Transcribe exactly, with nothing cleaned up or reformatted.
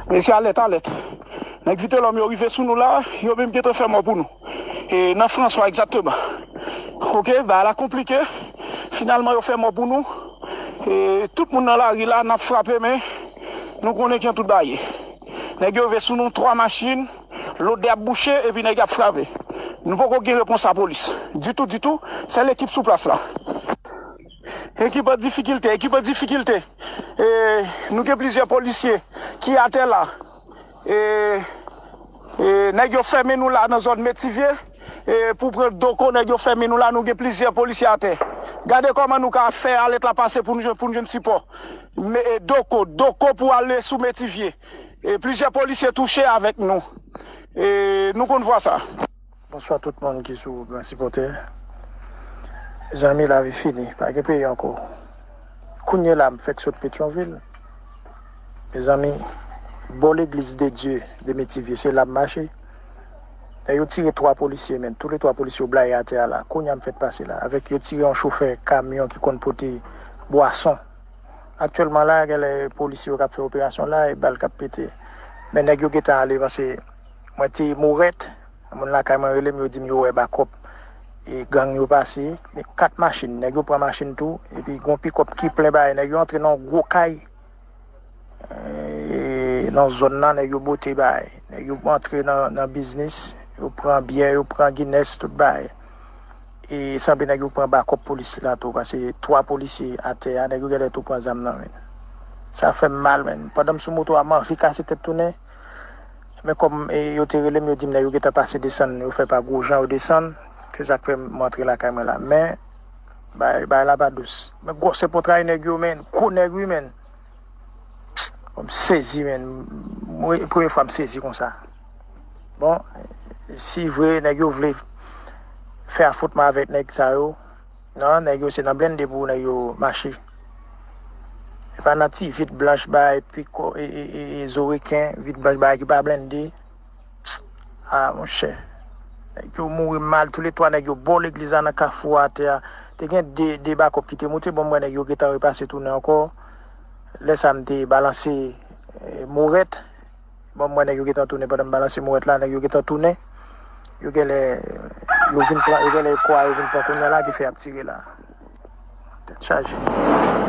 Mesye, alèt, alèt. Nèg Vitelòm yo rive sou nou la, yo menm gentan fè mò pou nou. E nan Franswa egzakteman. Oke, bagay la konplike. Finalman, yo fè mò pou nou. E tout moun nan lari la, n ap frape, men nou konnen jan tout bagay ye. Nèg yo rive sou nou, twa machin, lòt de ap bouche, epi nèg yo ap frape. Nou poko gen repons lapolis. Ditou, ditou, sèl ekip sou plas la. Ekip an difikilte, ekip an difikilte. E, nou gen plizyè polisye ki atè la. E, e, nèg yo fèmen nou la nan zòn Metivye. E, pou pran Doko, nèg yo fèmen nou la, nou gen plizyè polisye atè. Gade kòman nou ka fè alèt la pase pou nou jwenn, pou nou jwenn sipò. Me, e, Doko, Doko pou ale sou Metivye. E, plizyè polisye touche avèk nou. E, nou konn vwa sa. Bonswa tout moun ki sou Gran Sipòtè. Mezanmi, lavi fini, pa gen peyi ankò. Kounye la, m fèk sot Petyonvil. Mezanmi, bò legliz de Dye de Metivye, se la m mache. Lè yo tire twa polisye, men, tou le twa polisye yo blayi atè a la. Kounye a m fèk pase la. Avèk yo tire yon chofè kamyon ki konn pote bwason. Aktyèlman la, gen lè polisye yo k ap fè operasyon la, e bal k ap pete. Men nèg yo gentan ale, paske mwen te Morèt, moun lakay mwen rele m, yo di m yo wè bakòp. E gang yo pase, kat machin, nèg yo pran machin tou, epi gon pikòp ki plen bagay, nèg yo antre nan yon gwo kay. E nan zòn nan, nèg yo bote bagay. Nèg yo antre nan, nan biznis, yo pran byè, yo pran Guinness, tout bagay. E sanble nèg yo pran bakòp polis la tou, paske twa polisye atè a, nèg yo genlè tou pran zam nan men. Sa fè m mal, men. Pandan m sou moto a, m anvi kase tèt tounen. Men kòm, e, yo te rele m, yo di m nèg yo gentan pase desann, yo fè pa Gwojan, yo desann. Se sa k fè m antre lakay mwen la. Men, bagay, bagay la pa dous. Men gwosè pòtray nèg yo, men. Gwo nèg, wi, men. Bon, m sezi, men. Mwen, premye fwa m sezi konsa. Bon, si vre, nèg yo vle fè afwontman avèk nèg sa yo, non, nèg yo se nan blende pou nèg yo mache. E pa nan ti vit blanch bay piko, e, e, e, e zo reken, vit blanch bay ki pa blende. Ah, monchè. Nèg yo mouri mal, tou le twa nèg yo bò legliz la nan kafou atè a. Te gen de, de bakòp ki te moute, bon, m wè nèg yo gentan repase tounen ankò. Lè sa m te balanse, eh, Morèt. Bon, m wè nèg yo gentan tounen pandan m balanse Morèt la, nèg yo gentan tounen. Yo genlè, yo vin pran, yo genlè kò a yo vin pran kounye a la ki fè y ap tire la. Tèt chaje.